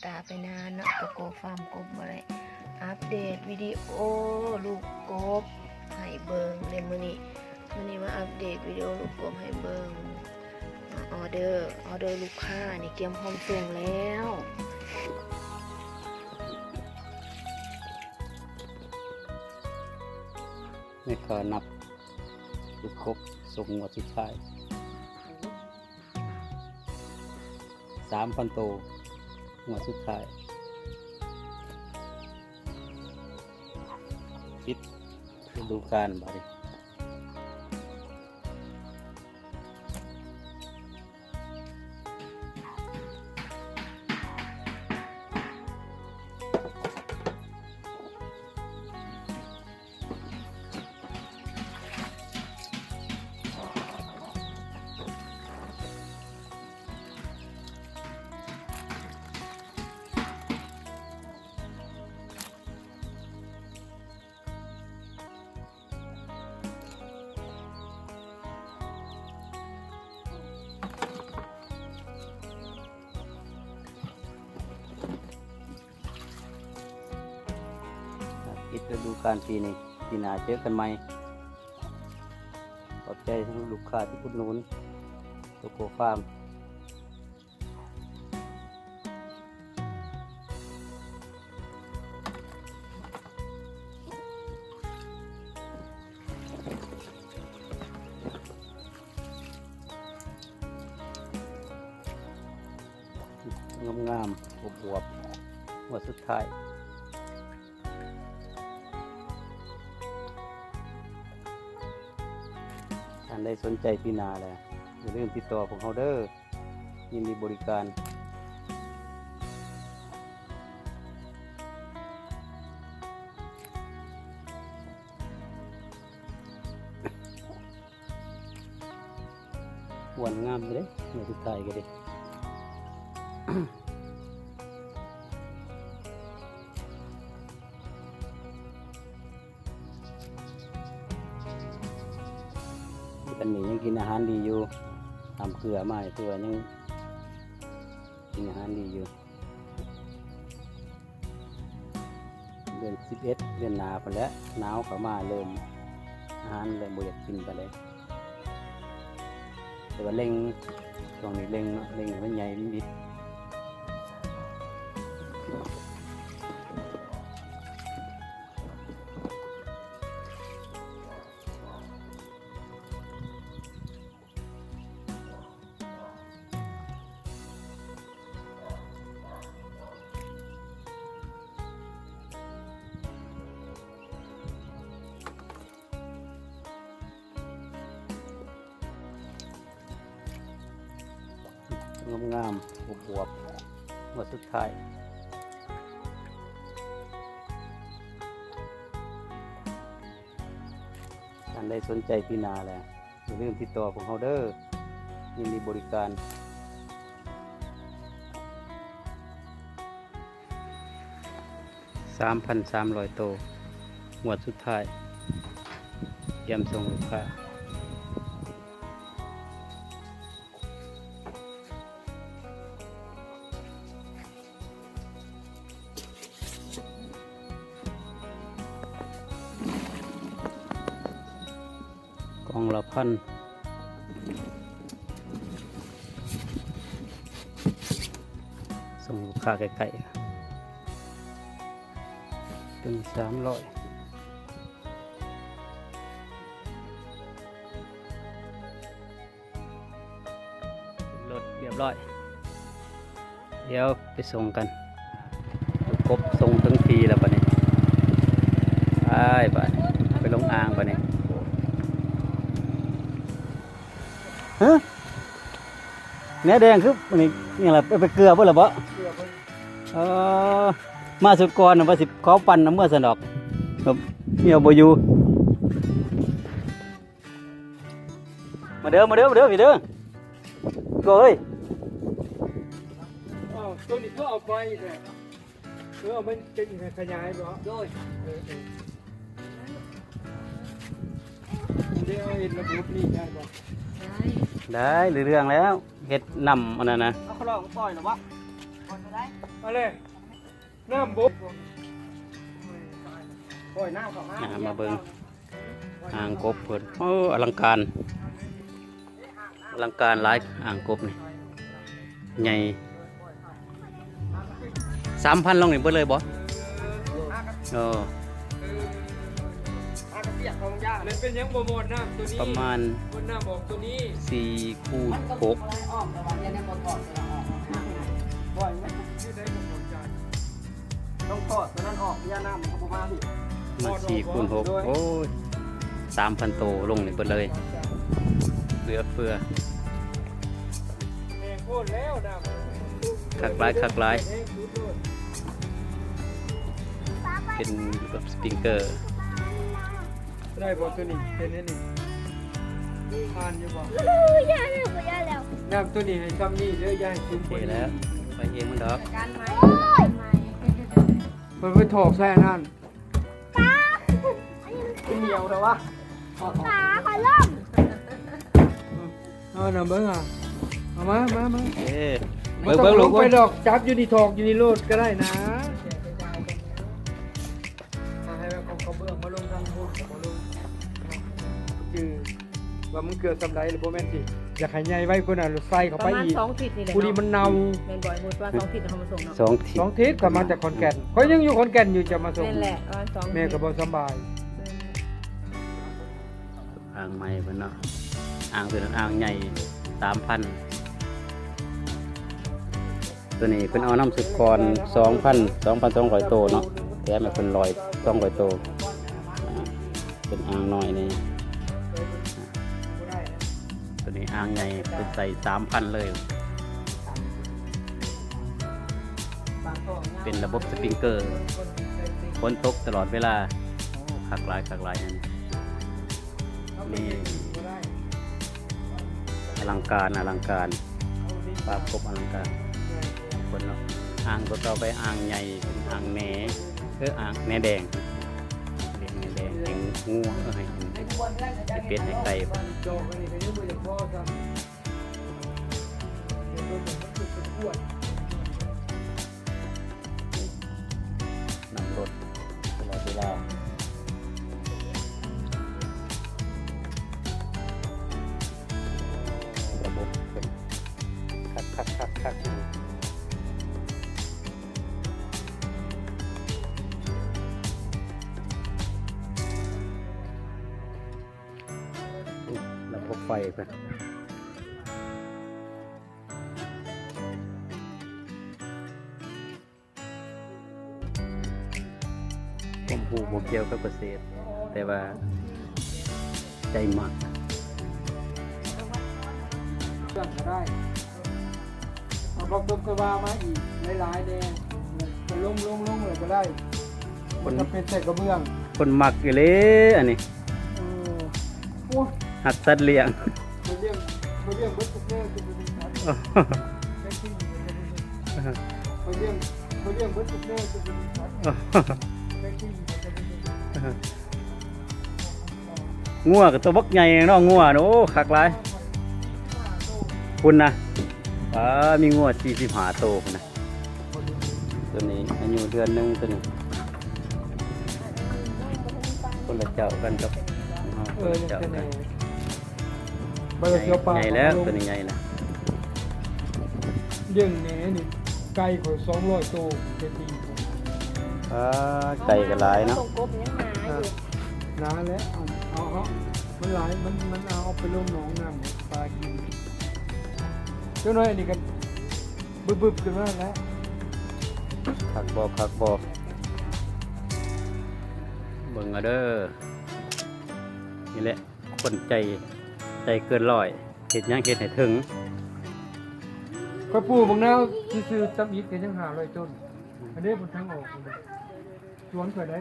ຕາໄປນານເນາະ ໂກໂກ້ຟາມກົບບໍ່ໄດ້ອັບເດດວິດີໂອລູກກົບໃຫ້ເບິ່ງເດ້ມື້ນີ້. ມື້ນີ້ມາອັບເດດວິດີໂອລູກກົບໃຫ້ເບິ່ງ. ອອເດີ ອອເດີລູກຄ້ານີ້ກຽມພ້ອມສົ່ງແລ້ວ. ແມ່ຄ້ານັບລູກກົບສົ່ງງວດສຸດທ້າຍ ສາມພັນໂຕ ງວດສຸດທ້າຍ ປິດລະດູການບາດນີ້. ປິດລະດູການປີນີ້ ປີໜ້າເຈີກັນໃໝ່. ຂອບໃຈສຳລັບລູກຄ້າທີ່ອຸດໜູນໂກໂກ້ຟາມ. ງາມໆ ອວບໆ ງວດສຸດທ້າຍ. ທ່ານໃດສົນໃຈປີໜ້າແລ້ວ ຢ່າລືມຕິດຕໍ່ພວກເຮົາເດີ້. ຍິນດີບໍລິການ. ອ້ວນງາມເດ້ ເມື່ອສຸດທ້າຍກໍເດ້. ອັນນີ້ຍັງກິນອາຫານດີຢູ່ ຕາມເກືອມາໃຫ້ ຖືວ່າຍັງກິນອາຫານດີຢູ່. ເດືອນສິບເອັດ ເດືອນໜ້າພຸ້ນແຫຼະ ໜາວເຂົ້າມາ ເລີ່ມອາຫານເລີ່ມບໍ່ຢາກກິນປານໃດ. ແຕ່ວ່າເລັ່ງ ຊ່ວງນີ້ເລັ່ງເນາະ ເລັ່ງໃຫ້ມັນໃຫຍ່ ມັນບິດ. ງາມໆ ອວບໆ ງວດສຸດທ້າຍ. ທ່ານໃດສົນໃຈປີໜ້າແລ້ວ ຢ່າລືມຕິດຕໍ່ພວກເຮົາເດີ້ ຍິນດີບໍລິການ. ສາມພັນສາມຮ້ອຍໂຕ ງວດສຸດທ້າຍ ກຽມສົ່ງລູກຄ້າ. ກ່ອງລະພັນ ສົ່ງລູກຄ້າໃກ້ໆ ເປັນສາມຮ້ອຍ. ລົດຮຽບຮ້ອຍ ດຽວໄປສົ່ງກັນ. ກົບສົ່ງເຖິງທີ່ແລ້ວບັດນີ້ ໄປບາດນີ້ ໄປລົງອ່າງບັດນີ້. ຮະ ແນວແດງຄືນີ້ ຫຍັງລະ ໄປເກືອເບິດລະບໍ? ເອີ ມາສຸດກ່ອນວ່າຊິຂໍປັ່ນນຳເມືອຊັ້ນດອກ ແບບເມຍບໍ່ຢູ່. ມາເດີ ມາເດີ ມາເດີ ພີ່ເດີ ໂກເອີຍ. ອ້າວ ໂຕນີ້ຄືເອົາໄປແທ້? ເອີ ເອົາມັນເປັນຂະຫຍາຍບໍ? ໂດຍ ເອີ ເອີ ເດີ ເຮົາເຮັດລະບົບນີ້ໄດ້ບໍ? ໄດ້ ໄດ້ເລື່ອງແລ້ວ ເຮັດນ້ຳອັນນັ້ນນະ. ເອົາຂະຫຼອງປ່ອຍລະບໍ? ເອົາເລີຍ ນ້ຳບົກ ປ່ອຍນ້ຳເຂົ້າມາ ອ່າ ມາເບິ່ງອ່າງກົບເພິ່ນ. ໂອ້ ອະລັງການ ອະລັງການຫຼາຍ ອ່າງກົບນີ້ໃຫຍ່. ສາມພັນ ລົງນີ້ເບິດເລີຍບໍ່? ເອີ ແມ່ນເປັນຫຍັງບໍ່ໝົດນ້ຳຕົວນີ້? ປະມານ ໝົດນ້ຳອອກຕົວນີ້ ສີ່ຄູນຫົກ ຕ້ອງຖອດຕົວນັ້ນອອກ ເວລານ້ຳມັນກໍບໍ່ມາພີ່ ມາສີ່ຄູນຫົກ ໂອ້ຍ ສາມພັນໂຕລົງນີ້ເບິດເລີຍ ເຫຼືອເຟືອ ຄັກຫຼາຍ ຄັກຫຼາຍ ເປັນແບບສະປຣິງເກີ ໄດ້ບໍ່ຕົວນີ້? ເຫັນແນວນີ້ ຜ່ານຢູ່ບໍ່? ຢ້ານແລ້ວ ບໍ່ຢ້ານແລ້ວ ນ້ຳຕົວນີ້ໃຫ້ຊ່ຳນີ້ເດີ ຢ່າໃຫ້ສູງກວ່ານີ້. ໂອເຄແລ້ວ ໄປເອງມັນດອກ ການໃໝ່ ໂອ້ຍ ເພິ່ນໄປຖອກໃສ່ອັນນັ້ນ ປາ ອັນນີ້ມັນ ເໜຽວແທ້ວະ ປາ ຂ້ອຍລົ້ມ ເອົານຳເບິ່ງ ເອົາ ເອົາມາ ມາ ມາ ເອີ ບໍ່ຕ້ອງ ເບິ່ງ ເບິ່ງ ລົງໄປດອກ ຈັບຢູ່ນີ້ ຖອກຢູ່ນີ້ໂລດກໍໄດ້ນະ. ໃຫ້ເອົາກະເບື້ອງມາລົງທາງພຸ້ນ ກະບໍ່ລົງ ຈື່ວ່າມັນເກືອກສ່ຳໃດ ຫຼືບໍ່ແມ່ນຊິຢາກໃຫ້ໃຫຍ່ໄວກວ່ານັ້ນ ໃສ່ເຂົ້າໄປອີກ ປະມານສອງທິດນີ້ແຫຼະ ຜູ້ນີ້ມັນເນົ່າ ແມ່ນບໍ່? ໝົດວ່າສອງທິດເຮົາມາສົ່ງເນາະ ສອງທິດ ສອງທິດ ຂ້ອຍມາຈາກຂອນແກ່ນ ຂ້ອຍຍັງຢູ່ຂອນແກ່ນຢູ່ ຈະມາສົ່ງ ແມ່ນແຫຼະ ປະມານສອງທິດ ແມ່ກໍບໍ່ສະບາຍ. ອ່າງໃໝ່ເພິ່ນເນາະ ອ່າງຕົວນັ້ນອ່າງໃຫຍ່ ສາມພັນ ຕົວນີ້ເພິ່ນເອົານ້ຳສຸກອນ ສອງພັນ ສອງພັນສອງຮ້ອຍໂຕເນາະ ແຖມໃຫ້ເພິ່ນຮ້ອຍ ສອງຮ້ອຍໂຕ ອ່າ ເປັນອ່າງນ້ອຍນີ້ ຕົວນີ້ອ່າງໃຫຍ່ ເພິ່ນໃສ່ສາມພັນເລີຍ ເປັນລະບົບສະປຣິງເກີ ຝົນຕົກຕະຫຼອດເວລາ ໂອ້ ຄັກຫຼາຍ ຄັກຫຼາຍ ອັນນີ້ ນີ້ ອະລັງການ ອະລັງການ ປາບກົບອະລັງການ ເພິ່ນເນາະ ອ່າງຕົວຕໍ່ໄປ ອ່າງໃຫຍ່ ເປັນອ່າງແນ ເອີ ອ່າງແນແດງ ລ້ຽງແນແດງ ໃຫ້ງົວ ເອີ ໃຫ້ ໃຫ້ເປັດ ໃຫ້ໄກ່ ນຳລົດຕະຫຼອດເວລາ ລະບົບເປັນຄັກໆໆໆ ລະບົບໄຟເພິ່ນ ຄວາມຮູ້ບໍ່ກ່ຽວກັບກະເສດ ແຕ່ວ່າໃຈມັກ ເຄື່ອງກະໄດ້ ເອົາບັກຕົບກະວ່າມາອີກຫຼາຍໆແດ່ ກະລົງໆໆເລີຍກະໄດ້ ບໍ່ຈຳເປັນໃສ່ກະເບື້ອງ ຄົນມັກອີ່ຫຼີອັນນີ້ ເອີ ໂອ້ຍ ຮັກສັດລ້ຽງ ຂ້ອຍລ້ຽງ ຂ້ອຍລ້ຽງເບິດທຸກແນວ ຂ້ອຍລ້ຽງ ຂ້ອຍລ້ຽງເບິດທຸກແນວ ງົວກະໂຕບັກໃຫຍ່ເນາະ ງົວ ໂອ້ ຄັກຫຼາຍ ພຸ້ນນະ ປາ ມີງົວສີ່ສິບຫ້າໂຕພຸ້ນນະ ຕົວນີ້ອາຍຸເດືອນໜຶ່ງ ຕົວນີ້ ຄົນລະເຈົ້າກັນກັບ ເອີ ຄົນລະເຈົ້າກັນ ໃຫຍ່ແລ້ວ ຕົວນີ້ໃຫຍ່ແລ້ວ ລ້ຽງແໜນີ້ ໄກ່ຂ້ອຍສອງຮ້ອຍໂຕ ແຕ່ປີ ອ່າ ໄກ່ກະຫຼາຍເນາະ ສົງກົບຍັງໜາຢູ່ ໜາແລ້ວ ເອົາ ເອົາ ເອົາ ມັນຫຼາຍ ມັນ ມັນເອົາໄປລົງໜອງນ້ຳປາກິນ ຈັກໜ້ອຍອັນນີ້ກະບຶບໆຂຶ້ນມາແລ້ວ ຄັກບໍ່ ຄັກບໍ່ ເບິ່ງເອົາເດີ ນີ້ແຫຼະ ຄົນໃຈ ໃຈເກີນຮ້ອຍ ເຮັດຫຍັງເຮັດໃຫ້ເຖິງ ຂ້ອຍປູກບັກນາວຊື່ໆ ຕຳອິດກະຍັງຫ້າຮ້ອຍຕົ້ນ ອັນນີ້ເພິ່ນທາງອອກ ສວນຂ້ອຍໄດ້